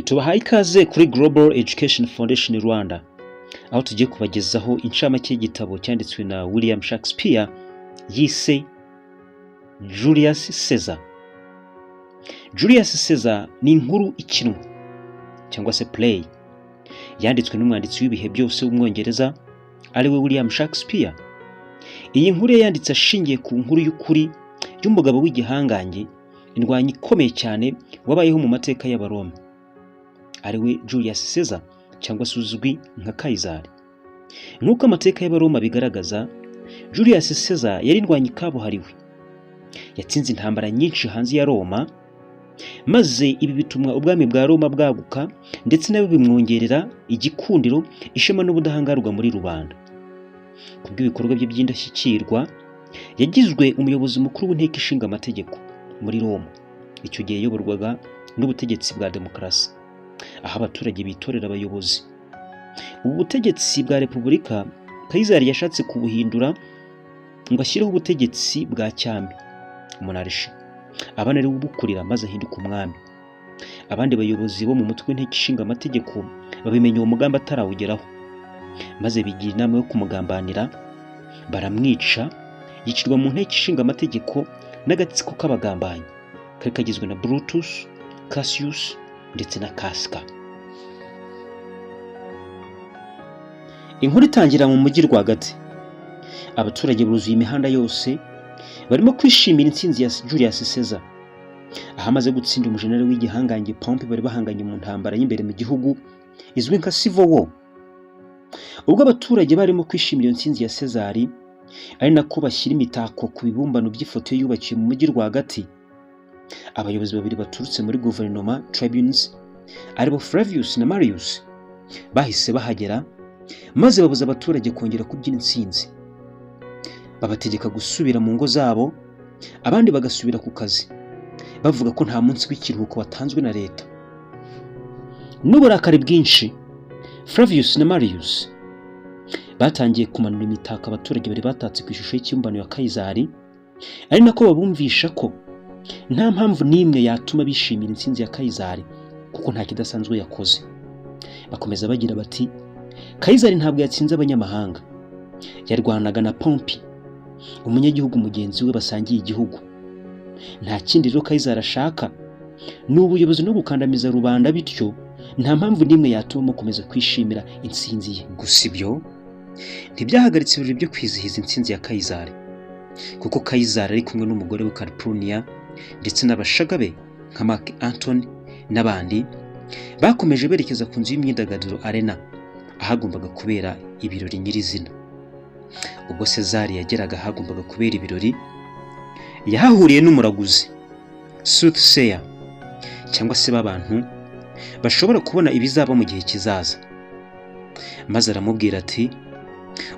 Tubahaye ikaze kuri Global Education Foundation Rwanda, aho tugiye kubagezaho incamake y'igitabo cyanditswe na William Shakespeare yise Julius Caesar. Julius Caesar ni inkuru ikinwa cyangwa se play yanditswe n'umwanditsi w'ibihe byose w'Umwongereza, ariwe William Shakespeare. Iyi nkuru yanditse ashingiye ku nkuru y'ukuri y'umugabo w'igihangange, indwanyi ikomeye cyane wabayeho mu mateka y'Abaroma, ariwe Julius Caesar cyangwa se uzwi nka Kayizari. Nk'uko amateka y'Abaroma abigaragaza, Julius Caesar yari indwanyi kabuhariwe. Yatsinze intambara nyinshi hanze ya Roma, maze ibi bituma ubwami bwa Roma bwaguka, ndetse nawe bimwongerera igikundiro, ishema n'ubudahangarwa muri rubanda. Kubw'ibikorwa bye by'indashyikirwa, yagizwe umuyobozi mukuru w'inteko ishinga amategeko muri Roma. Icyo gihe yayoborwaga n'ubutegetsi bwa demokarasi, aho abaturage bitorera abayobozi. Ubu butegetsi bwa repubulika, Kayizari yashatse kubuhindura ngo ashyireho ubutegetsi bwa cyami, monarchy, abana ari we ubukurira maze ahinduka umwami. Abandi bayobozi bo mu mutwe w'inteko ishinga amategeko babimenya uwo mugambi atarawugeraho, maze bigira inama yo kumugambanira, baramwica, yicirwa mu nteko ishinga amategeko n'agatsiko k'abagambanyi kari kagizwe na Brutus, Cassius ndetse na Casca. Inkuru itangira mu mujyi rwagati. Abaturage buzuye imihanda yose, barimo kwishimira intsinzi ya Julius Caesar, aho amaze gutsinda umujenerali w'igihangange Pompey bari bahanganye mu ntambara y'imbere mu gihugu izwi nka Civil War. Ubwo abaturage barimo kwishimira iyo ntsinzi ya Caesar, ari nako bashyira imitako ku bibumbano by'ifoto ye yubakiwe mu mujyi rwagati, abayobozi babiri baturutse muri guverinoma, tribunes, aribo Flavius na Marius, bahise bahagera maze babuza abaturage kongera kubyina intsinzi, babategeka gusubira mu ngo zabo, abandi bagasubira ku kazi, bavuga ko nta munsi w'ikiruhuko watanzwe na leta. N'uburakari bwinshi, Flavius na Marius batangiye kumanura imitako abaturage bari batatse ku ishusho y'ikibumbano ya Kayizari, ari nako babumvisha ko nta mpamvu n'imwe yatuma bishimira intsinzi ya Kayizari, kuko nta kidasanzwe yakoze. Bakomeza bagira bati: "Kayizari ntabwo yatsinze abanyamahanga, yarwanaga na Pompey, umunyagihugu mugenzi we basangiye igihugu. Nta kindi rero Kayizari ashaka ni ubuyobozi no gukandamiza rubanda, bityo nta mpamvu n'imwe yatuma mukomeza kwishimira intsinzi ye." Gusa ibyo ntibyahagaritse ibirori byo kwizihiza intsinzi ya Kayizari, kuko Kayizari ari kumwe n'umugore we Calpurnia ndetse n'abashaga be nka Mark Antony n'abandi, bakomeje berekeza ku nzu y'imyidagaduro Arena, ahagombaga kubera ibirori nyirizina. Ubwo Sezari yageraga ahagombaga kubera ibirori, yahahuriye n'umuraguzi, soothsayer, cyangwa se b'abantu bashobora kubona ibizaba mu gihe kizaza, maze aramubwira ati: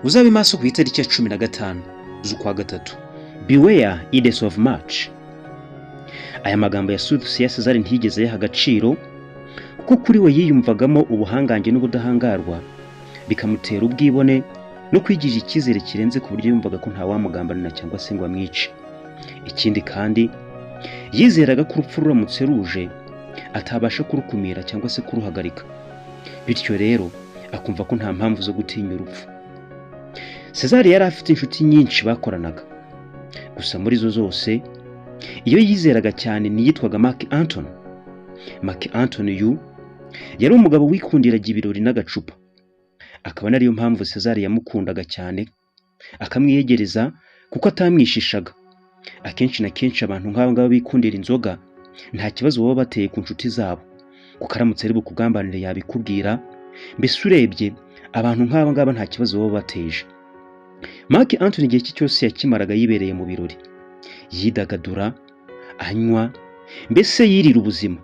"Uzabe maso ku itariki ya 15 z'ukwa gatatu, beware Ides of March." Aya magambo ya soothsayer, Sezari ntiyigeze ayaha agaciro, kuko kuri we yiyumvagamo ubuhangange n'ubudahangarwa, bikamutera ubwibone no kwigirira icyizere kirenze, ku buryo yumvaga ko ntawamugambanira cyangwa se ngo amwice. Ikindi kandi, yizeraga ko urupfu ruramutse ruje atabasha kurukumira cyangwa se kuruhagarika, bityo rero akumva ko nta mpamvu zo gutinya urupfu. César yari afite inshuti nyinshi bakoranaga, gusa muri zo zose iyo yizeraga cyane niyitwaga Mark Antony. Mark Antony uyu yari umugabo wikundiraga ibirori n'agacupa, akaba ariyo mpamvu César yamukundaga cyane akamwiyegereza, kuko atamwishishaga. Akenshi na kenshi abantu nk'aba ngaba bikundira inzoga nta kibazo baba bateye ku nshuti zabo, kuko aramutse ari bukugambanire yabikubwira. Mbese urebye, abantu nk'aba ngaba nta kibazo baba bateje. Mark Antony igihe cye cyose yakimaraga yibereye mu birori, yidagadura, anywa, mbese yirira ubuzima,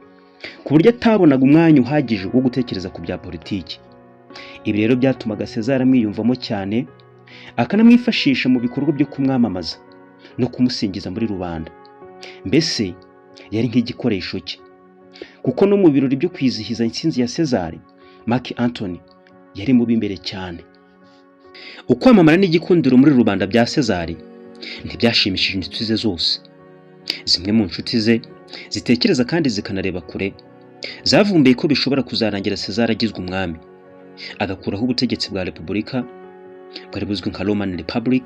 ku buryo atabonaga umwanya uhagije wo gutekereza ku bya politiki. Ibi rero byatumaga César amwiyumvamo cyane, akanamwifashisha mu bikorwa byo kumwamamaza no kumusingiza muri rubanda. Mbese yari nk'igikoresho cye, kuko no mu birori byo kwizihiza intsinzi ya César, Mark Antony yari mu b'imbere cyane. Ukwamamara n'igikundiro muri rubanda bya César ntibyashimishije inshuti ze zose. Zimwe mu nshuti ze zitekereza kandi zikanareba kure Zavumbuye ko bishobora kuzarangira Cesar agizwe umwami, agakuraho ubutegetsi bwa repubulika bwari buzwi nka Roman Republic,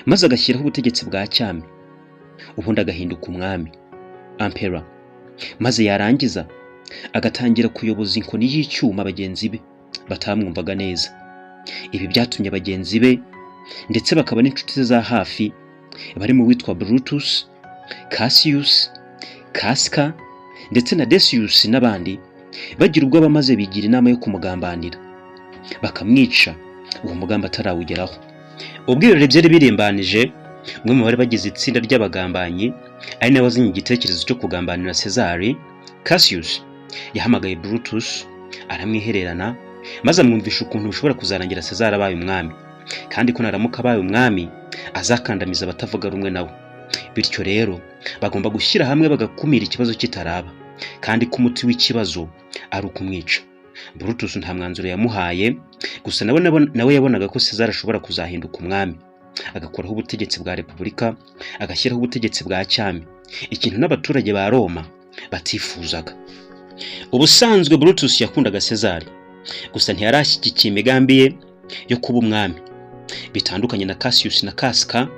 maze agashyiraho ubutegetsi bwa cyami, ubundi agahinduka umwami, emperor, maze yarangiza agatangira kuyoboza inkoni y'icyuma bagenzi be batamwumvaga neza. Ibi byatumye bagenzi be, ndetse bakaba n'inshuti ze za hafi, barimo uwitwa Brutus, Cassius, Casca ndetse na Decius n'abandi, bagira ubwoba maze bigira inama yo kumugambanira bakamwica uwo mugambi atarawugeraho. Ubwo ibirori byari birimbanije, umwe mu bari bagize itsinda ry'abagambanyi, ari nawe wazanye igitekerezo cyo kugambanira Cesari, Cassius, yahamagaye Brutus aramwihererana, maze amwumvisha ukuntu bishobora kuzarangira Cesar abaye umwami, kandi ko naramuka abaye umwami azakandamiza abatavuga rumwe nawe. Bityo rero bagomba gushyira hamwe bagakumira ikibazo kitaraba, kandi ko umuti w'ikibazo ari ukumwica. Brutus nta mwanzuro yamuhaye, gusa nawe yabonaga ko Cesar ashobora kuzahinduka umwami, agakuraho ubutegetsi bwa repubulika, agashyiraho ubutegetsi bwa cyami, ikintu n'abaturage ba Roma batifuzaga. Ubusanzwe Brutus yakundaga Cesar, gusa ntiyari ashyigikiye imigambi ye yo kuba umwami. Bitandukanye na Cassius na Casca,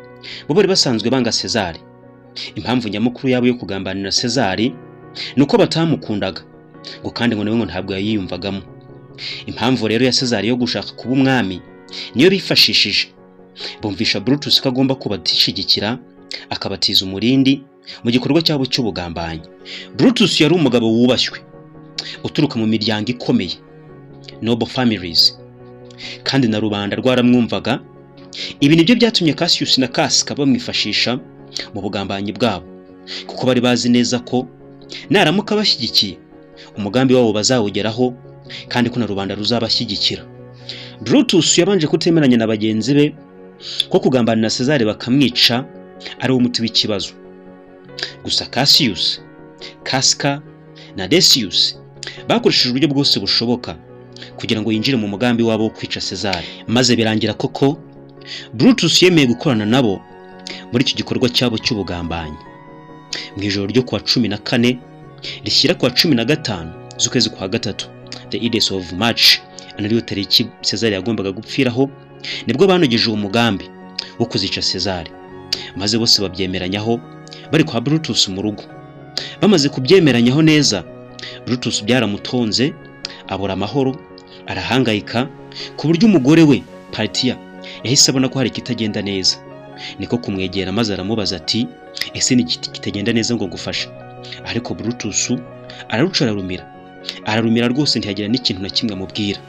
bo bari basanzwe banga Cesar. Impamvu nyamukuru yabo yo kugambanira Cesar ni uko batamukundaga, ngo kandi ngo nawe ngo ntabwo yayiyumvagamo. Impamvu rero ya Cesar yo gushaka kuba umwami niyo bifashishije bumvisha Brutus ko agomba kubashyigikira, akabatiza umurindi mu gikorwa cyabo cy'ubugambanyi. Brutus yari umugabo wubashywe uturuka mu miryango ikomeye, noble families, kandi na rubanda rwaramwumvaga. Ibi nibyo byatumye Cassius na Casca bamwifashisha mu bugambanyi bwabo, kuko bari bazi neza ko naramuka bashyigikiye umugambi wabo bazawugeraho, kandi ko na rubanda ruzabashyigikira. Brutus yabanje kutemeranya na bagenzi be ko kugambanira Cesar bakamwica ari wo muti w'ikibazo. Gusa Cassius, Casca na Decius bakoresheje uburyo bwose bushoboka kugira ngo yinjire mu mugambi wabo wo kwica Cesar, maze birangira koko Brutus yemeye gukorana nabo muri icyo gikorwa cyabo cy'ubugambanyi. Mu ijoro ryo kuwa 14 rishyira kuwa 15 z'ukwezi kwa gatatu, the Ides of March, ariyo tariki Cesar yagombaga gupfiraho, nibwo banogeje uwo mugambi wo kuzica Cesar, maze bose babyemeranyaho bari kwa Brutus mu rugo. Bamaze kubyemeranyaho neza, Brutus byaramutonze, abura amahoro, arahangayika, ku buryo umugore we Paltia yahise abona ko hari ikitagenda neza, niko kumwegera maze aramubaza ati: "Ese ni iki kitagenda neza ngo ngufashe?" Ariko Brutus araruca ararumira, ararumira rwose, ntiyagira n'ikintu na kimwe amubwira.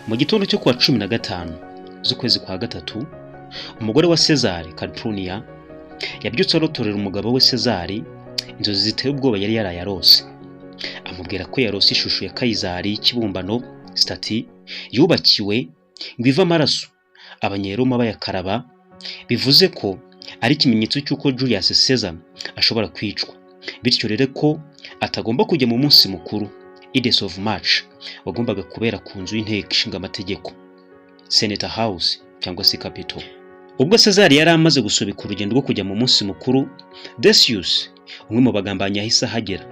Mu gitondo cyo kuwa 15 z'ukwezi kwa gatatu, umugore wa Cesar, Calpurnia, yabyutse arotorera umugabo we Cesar inzozi ziteye ubwoba yari yaraye arose. Amubwira ko yarose ishusho ya Kayizari y'ikibumbano, statue, yubakiwe ngo ive amaraso, Abanyeroma bayakaraba, bivuze ko ari ikimenyetso cy'uko Julius Caesar ashobora kwicwa, bityo rero ko atagomba kujya mu munsi mukuru, Ides of March, wagombaga kubera ku nzu y'inteko ishinga amategeko, Senate House cyangwa se Capitol. Ubwo Cesar yari amaze gusubika urugendo rwo kujya mu munsi mukuru, Decius, umwe mu bagambanyi, yahise ahagera.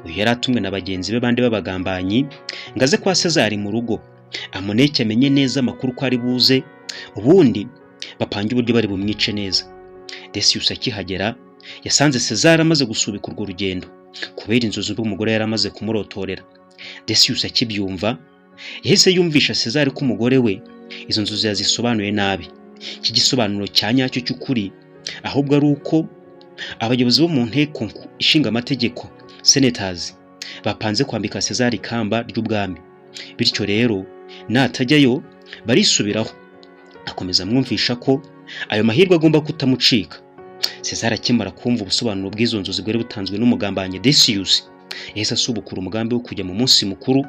Uyu yari atumwe na bagenzi be bandi b'abagambanyi ngo aze kwa Cesar mu rugo amuneke, amenye neza amakuru ko ari buze, ubundi bapange uburyo bari bumwice neza. Decius akihagera yasanze Cesar amaze gusubika urwo rugendo kubera inzozi umugore yari amaze kumurotorera. Decius akibyumva yahise yumvisha Cesar ko umugore we izo nzozi yazisobanuye nabi, iki gisobanuro cya nyacyo cy'ukuri ahubwo ari uko abayobozi bo mu nteko ishinga amategeko, senators, bapanze kwambika Cesar ikamba ry'ubwami, bityo rero natajyayo barisubiraho. Akomeza amwumvisha ko ayo mahirwe agomba kutamucika. Cesar akimara kumva ubusobanuro bw'izo nzozi bwari butanzwe n'umugambanyi Decius, yahise asubukura umugambi wo kujya mu munsi mukuru,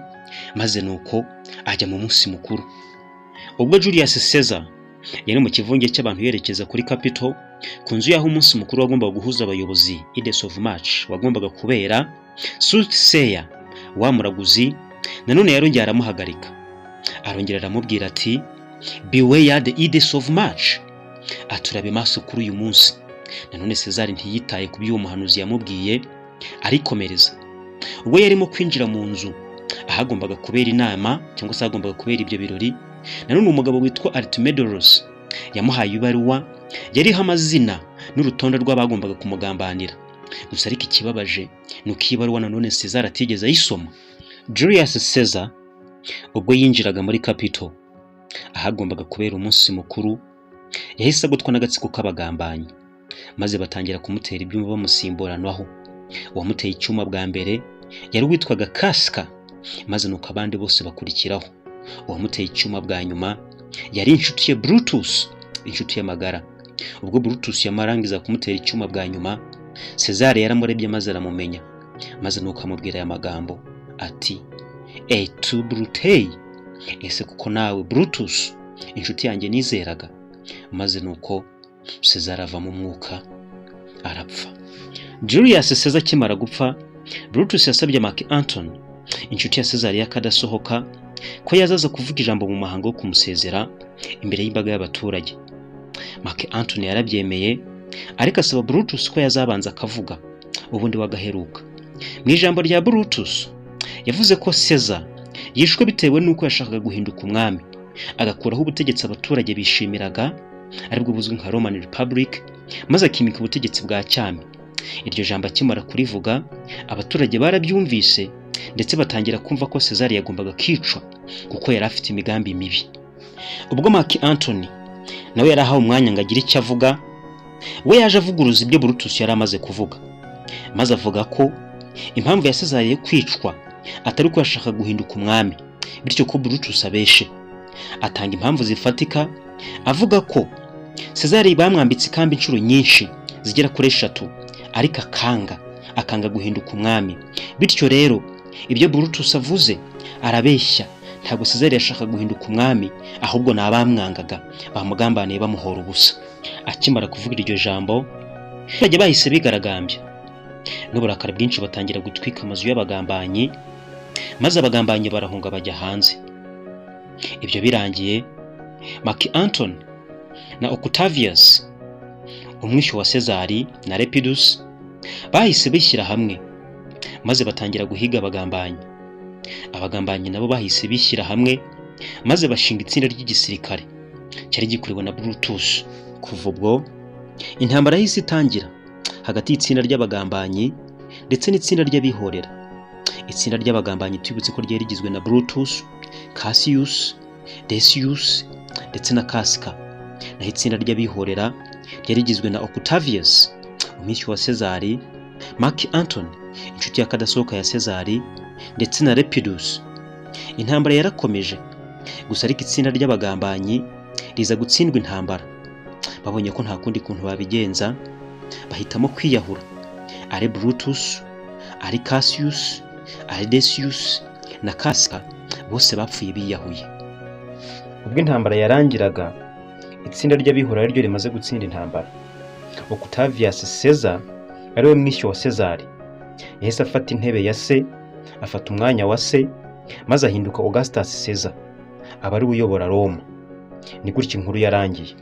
maze nuko ajya mu munsi mukuru. Ubwo Julius Caesar yari mu kivunge cy'abantu yerekeza kuri Capitol, ku nzu y'aho umunsi mukuru wagombaga guhuza abayobozi, Ides of March, wagombaga kubera, soothsayer, wa muraguzi, nanone yarongeye aramuhagarika, arongera aramubwira ati: "Beware the Ides of March," aturabe maso kuri uyu munsi. Nanone Cesar ntiyitaye ku by'uwo muhanuzi yamubwiye, arikomereza. Ubwo yarimo kwinjira mu nzu ahagombaga kubera inama cyangwa se ahagombaga kubera ibyo birori, nanone umugabo witwa Artemidorus yamuhaye ibaruwa yariho amazina n'urutonde rw'abagombaga kumugambanira. Gusa ariko ikibabaje ni uko iyi baruwa nanone Cesar atigeze ayisoma. Julius Caesar ubwo yinjiraga muri Capitol ahagombaga kubera umunsi mukuru, yahise agotwa n'agatsiko k'abagambanyi, maze batangira kumutera ibyuma bamusimburanaho. Uwamuteye icyuma bwa mbere yari uwitwaga Casca, maze nuko abandi bose bakurikiraho. Uwamuteye icyuma bwa nyuma yari inshuti ye Brutus, inshuti ye magara. Ubwo Brutus yamarangiza kumutera icyuma bwa nyuma, Cesar yaramurebye maze aramumenya, maze nuko amubwira aya magambo ati: "Et tu, Brute, ese kuko nawe Brutus, inshuti yanjye nizeraga?" Maze nuko Cesar avamo umwuka arapfa. Julius Caesar akimara gupfa, Brutus yasabye Mark Antony, inshuti ya Cesar y'akadasohoka, ko yazaza kuvuga ijambo mu muhango wo kumusezera imbere y'imbaga y'abaturage. Mark Antony yarabyemeye, ariko asaba Brutus ko yazabanza akavuga, ubundi wagaheruka. Mu ijambo rya Brutus yavuze ko Caesar yishwe bitewe n'uko yashakaga guhinduka umwami, agakuraho ubutegetsi abaturage bishimiraga, aribwo buzwi nka Roman Republic, maze akimika ubutegetsi bwa cyami. Iryo jambo akimara kurivuga, abaturage barabyumvise, ndetse batangira kumva ko Cesar yagombaga kwicwa kuko yari afite imigambi mibi. Ubwo Mark Antony nawe yari ahawe umwanya ngo agire icyo avuga, we yaje avuguruza ibyo Brutus yari amaze kuvuga, maze avuga ko impamvu ya Cesar yo kwicwa atari uko yashaka guhinduka umwami, bityo ko Brutus abeshe. Atanga impamvu zifatika, avuga ko Cesar bamwambitse ikamba inshuro nyinshi zigera kuri eshatu, ariko akanga guhinduka umwami. Bityo rero ibyo Brutus avuze arabeshya, ntabwo Cesar yashaka guhinduka umwami, ahubwo ni abamwangaga bamugambaniye bamuhora ubusa. Akimara kuvuga iryo jambo, abaturage bahise bigaragambya n'uburakari bwinshi, batangira gutwika amazu y'abagambanyi, maze abagambanyi barahunga bajya hanze. Ibyo birangiye, Mark Antony na Octavius, umwishywa wa Cesar, na Lepidus bahise bishyira hamwe, maze batangira guhiga abagambanyi. Abagambanyi nabo bahise bishyira hamwe, maze bashinga itsinda ry'igisirikare cyari gikuriwe na Brutus. Kuva ubwo intambara yahise itangira hagati y'itsinda ry'abagambanyi ndetse n'itsinda ry'abihorera. Itsinda ry'abagambanyi tubibutse ko ryari rigizwe na Brutus, Cassius, Decius ndetse na Casca, naho itsinda ry'abihorera ryari rigizwe na Octavius, umwishywa wa Cesar, Mark Antony, inshuti y'akadasohoka ya Cesar, ndetse na Lepidus. Intambara yarakomeje gusa, ariko itsinda ry'abagambanyi riza gutsindwa intambara. Babonye ko nta kundi kuntu babigenza, bahitamo kwiyahura. Ari Brutus, ari Cassius, ari Decius na Casca, bose bapfuye biyahuye. Ubwo intambara yarangiraga, itsinda ry'abihorera ryo rimaze gutsinda intambara, Octavius Caesar, ariwe mwishywa wa Cesar, yahise afata intebe ya se, afata umwanya wa se, maze ahinduka Augustus Caesar, aba ari we uyobora Roma. Ni gutya inkuru yarangiye.